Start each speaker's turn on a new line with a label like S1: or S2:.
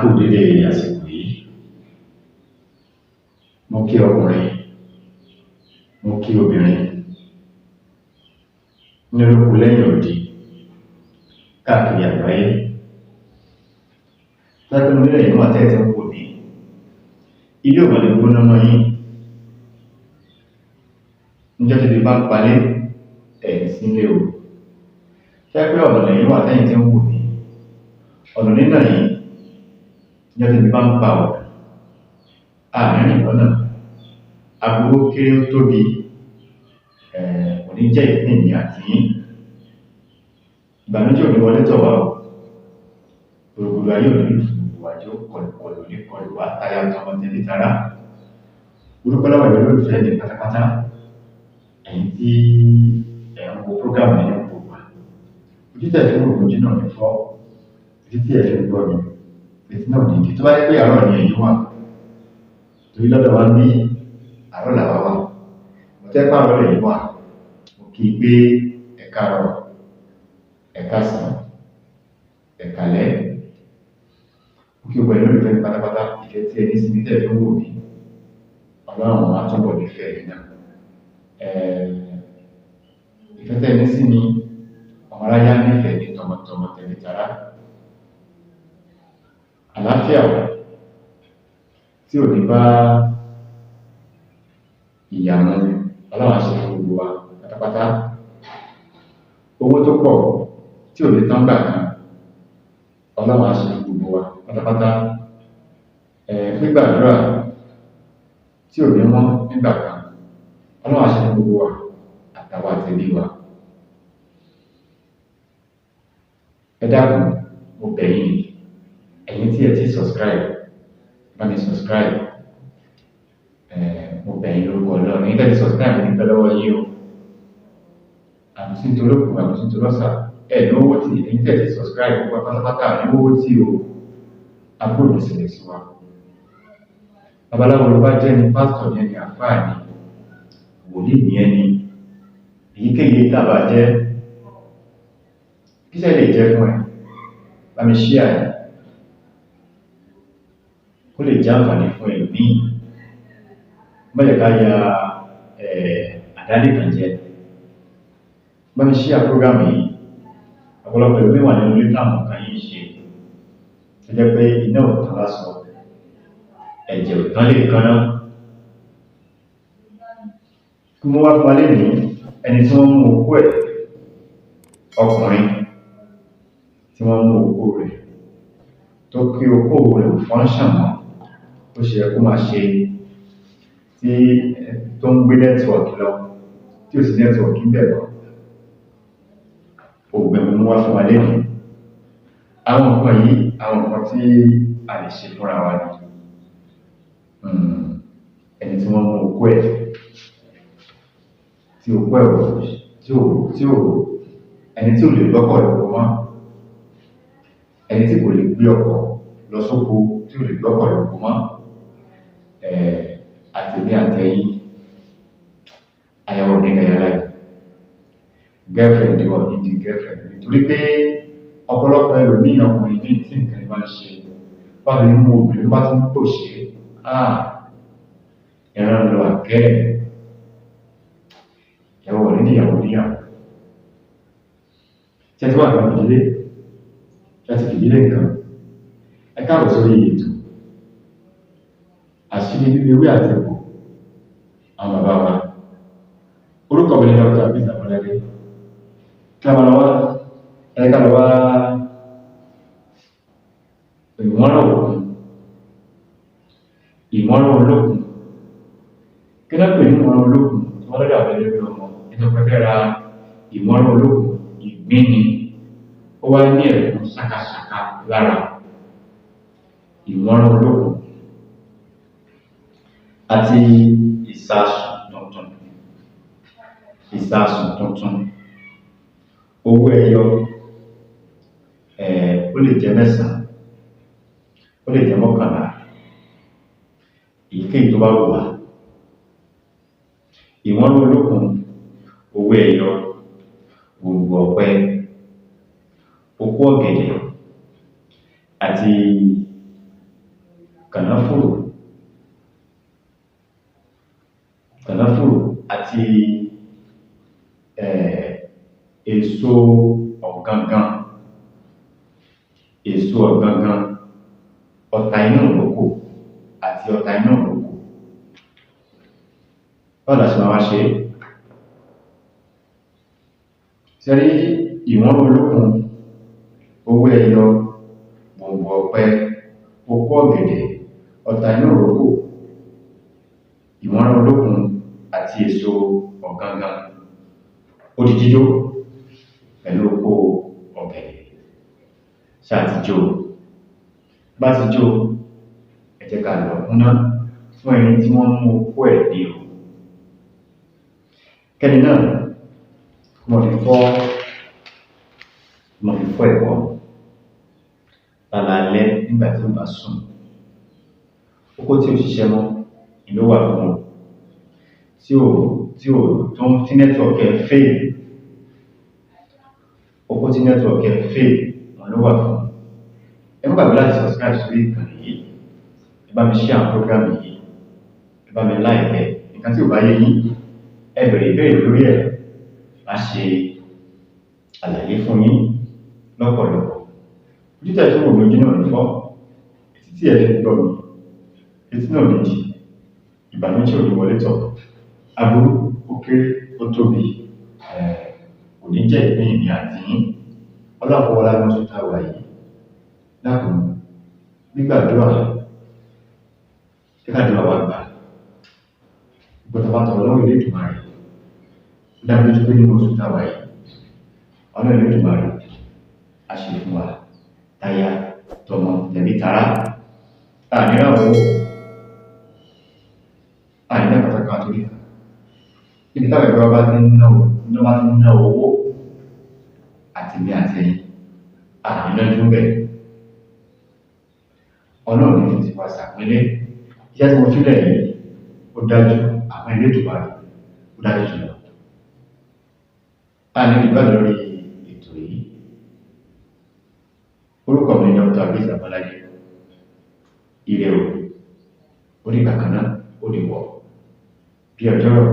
S1: Kú dédé àsìkò yìí. Mo kí ọkùnrin, mo kí obìnrin, nílé lóko lẹ́yìn odi, káàkiri àgbáyé. Láti orílẹ̀ yìí wà tẹ́ẹ̀ tí ń wò mí, ilé ò mà ní gbóná mọ́ yín. Níjọ́ tébi bá ń palé, ẹ̀ ní sí nílé o. Tó jẹ́ pé ọ̀nà lẹ̀yin wà tẹ́yìn tí ń wò mí, ọ̀nà nínà yín, níjọ́ tébi bá ń pa ọ̀nà, a ní rìn lọ́nà, aburú ó kéré ó tóbi, kò ní jẹ́ ìpín èmi àti yín. Ìbànújẹ́ ò ní wọlé tọ̀ wá o. Gbòrògbòdò ayé ò ní lù fún gbogbo wa jẹ́ ó kọlùkọlù ní kọlù wá táyà tọmọ tẹbí tará. Mo dúpẹ́ lọ́wọ́ ẹ̀yin olólùfẹ́ mi pátápátá, ẹ̀yin tí ẹ̀ ń wo prógámù yìí ní gbogbo ìgbà. Ojú tẹ́ ẹ̀ fi ń wò mí ojú náà ò ní fọ́, etí tí ẹ̀ fi ń gbọ́ mi, etí náà ò ní di. Tó bá jẹ́ pé àárọ̀ ni ẹ̀yin wà, torí lọ́dọ̀ wa ńbí, àárọ̀ làwa wà. Tó jẹ́ pé àárọ̀ lẹ̀yin wà, mo kí i pé ẹ káàárọ̀, ẹ káàsán, ẹ káalẹ́. Mo kí gbogbo ẹ̀yin olólùfẹ́ mi pátápátá, ìfẹ́ tí ẹ ní sí mi tẹ́ ẹ̀ fi ń wò mí, Ọlọ́run á túbọ̀ nífẹ̀ẹ́ yín náà. Ìfẹ́ tẹ́ ẹ ní sí mi, ọmọ aráyé á nífẹ̀ẹ́ yín tọmọtọmọ tẹbí tará. Àlàáfíà tí ò ní bá ìyà mu, Ọlọ́run á ṣe fún gbogbo wa pátápátá. Owó tó pọ̀ tí ò ní tán nígbà kan, Ọlọ́run á ṣe fún gbogbo wa pátápátá. Gbígbàdúrà tí ò ní wọ́n nígbà kan, Ọlọ́run á ṣe fún gbogbo wa àtàwa àtẹbí wa. Ẹ dákun, mo bẹ̀ yín ni, ẹ̀yin tí ẹ tí subscribe, bá mi subscribe. Mo bẹ̀ yín lórúkọ Ọlọ́run. Ẹ̀yin tẹ́ ti subscribe, mo dúpẹ́ lọ́wọ́ yín o. Àbùsí nítorí òkun, àbùsí nítorí ọ̀sà. Ẹ ní owó tí ẹ̀yin tẹ́ ti subscribe gbogbo pátápátá ní owó tí o. Aburú ò ní ṣẹlẹ̀ sí wa. Babaláwo ló bá jẹ́ ni, pásítọ̀ ni ẹni, àfáà ni, wòlíì ni ẹni, èyíkéyìí tá a bá jẹ́, kíṣẹ́ lè jẹ́ fún ẹ, bá mi share ẹ̀, kó lè jẹ́ àǹfààní fún ẹlòmíì. Má jẹ́ ká ya àdánìkàn jẹ. Bá mi share program yìí, ọ̀pọ̀lọpọ̀ ẹlòmíì wà nínú ilé táwọn nǹkan yìí ń ṣe, tó jẹ́ pé iná ò tán lásọ, ẹ̀jẹ̀ ò tán lè kánná. Kí mo wá fún wa lénìí, ẹni tí wọ́n mú okó ẹ̀, ọkùnrin tí wọ́n mú okó rẹ̀, tó kí okó rẹ̀ ò function mọ́, bó ṣe yẹ kó máa ṣe, tí tó ń gbé network lọ, tí ò sí network níbẹ̀ mọ́. Òògùn mo mú wá fún wa lénìí. Àwọn nǹkan yìí, àwọn nǹkan tí a lè ṣe fúnra wa ni. Ẹni tí wọ́n mú okó ẹ̀, tí okó ẹ̀ ò, tí ò, tí ò, ẹni tí ò lè gbọ́kọ̀ lóko mọ́, ẹni tí kò lè gbé ọkọ̀ lọ sóko, tí ò lè gbọ́kọ̀ lóko mọ́, àtèmi àtẹ̀yin, aya wa ò ní daya láyọ̀. Girlfriend wa ò ní di girlfriend nítorí pé ọ̀pọ̀lọpọ̀ ẹlòmíì ọkùnrin ní tí nǹkan yìí bá ń ṣe, bá fi mú obìnrin bá ti ń pòṣé, ẹran lọ àgẹ́ ẹ̀, ìyàwó ò ní níyàwó níyàwó. Ṣé ẹ ti wá nǹkan fìdílé? Ṣé ẹ ti fìdílé nǹkan? Ẹ káàbọ̀ sórí ètò àṣírí lílo ewé àti egbò àwọn bàbá wa. Orúkọ mi ni Dr. Abiz Abolade. Kí a máa lọ wá, ẹ ká lọ wá ìmọ́ràn òkun, ìmọ́ràn olókun. Kí ló pè ní ìmọ́ràn olókun? Tí wọ́n lọ́dọ̀ àwọn ẹlẹ́gbẹ́ ọmọ, ẹni tó fẹ́ ra ìmọ́ràn olókun, ìgbín ni. Ó wá ní ẹ̀kún ṣákaṣàka lára. Ìmọ́ràn olókun àti ìsasùn tuntun. Ìsasùn tuntun. Owó ẹyọ, ó lè jẹ́ mẹ́sàn-án, ó lè jẹ́ mọ́kànlá, èyíkéyìí tó bá wù wá. Ìmọ́ràn olókun, owó ẹyọ, gbòǹgbò ọ̀pẹ, okó ọ̀gẹ̀dẹ̀ àti kànáfùrù kànáfùrù àti èso ọ̀gangan, èso ọ̀gangan, ọ̀tà inú ìrókò àti ọ̀tà inú ìrókò. Báwo la ṣe máa wá ṣe é? Ṣé rí ìwọ̀n olókun, owó ẹyọ, gbòǹgbò ọ̀pẹ, okó ọ̀gẹ̀dẹ̀, ọ̀tà inú ìrókò, ìwọ̀n olókun àti èso ọ̀gangan. Ó di jíjó pẹ̀lú okó ọ̀gẹ̀dẹ̀. Ṣáà ti jó? Bá ti jó, ẹ jẹ́ ká lọ kúnná fún ẹni tí wọ́n mú okó ẹ̀ ní o. Kẹ́ni náà kó mọ́ fi fọ́ ẹ̀kọ́ lálaalẹ́ nígbà tí ó bá sùn. Okó tí ò ṣiṣẹ́ mọ́ ló wà fún o, tí ò tí ò tó tí network ẹ̀ fail, okó tí network ẹ̀ fail òun ló wà fún. Ẹ má gbàgbé láti subscribe sórí ìkànnì yìí, ẹ bá mi share àwọn program yìí, ẹ bá mi like ẹ. Nǹkan tí ò bá yé yín, ẹ bèrè ìbéèrè lórí ẹ̀, má ṣe àlàyé fún yín lọ́pọ̀lọpọ̀. Ojú tẹ̀ fi ń wò mí, ojú náà ò ní fọ́, etí tí ẹ fi ń gbọ́ mi, etí náà ò ní di, ìbànújẹ́ ò ní wọlé tọ̀, aburú ó kéré ó tóbi, kò ní jẹ́ ìpín èmi àti yín. Ọlọ́run kó wọlá ní oṣù tá a wà yìí. Dákun, gbígbàdúrà, jẹ́ kádùúrà wa gbà. Gbogbo tá a bá tọrọ lọ́wọ́ Elédùmarè, ó dá mi lójú pé nínú oṣù tá a wà yìí, Ọlọ́run Elédùmarè á ṣe fún wa, táyà, tọmọ, tẹbí tará. Àní ràn owó, àní ná pàtàkì àtòrí. Níbi táwọn ẹgbẹ́ wa bá ti ń ná owó àti mi àti ẹ̀yin, àní nájú ń bẹ̀. Ọlọ́run ní fi tiwa ṣàpínlẹ̀. Iṣẹ́ tí mo fílẹ̀ yìí, ó dájú àwọn Elédùmarè, ó dájú jùlọ. A ní ìgbà lórí ètò yìí. Orúkọ mi ni Dr. Azeez Abọ́lájí. Ire o, ó dìgbà kan náà, ó dìwọ̀. Bí ọjọ́ rọ̀.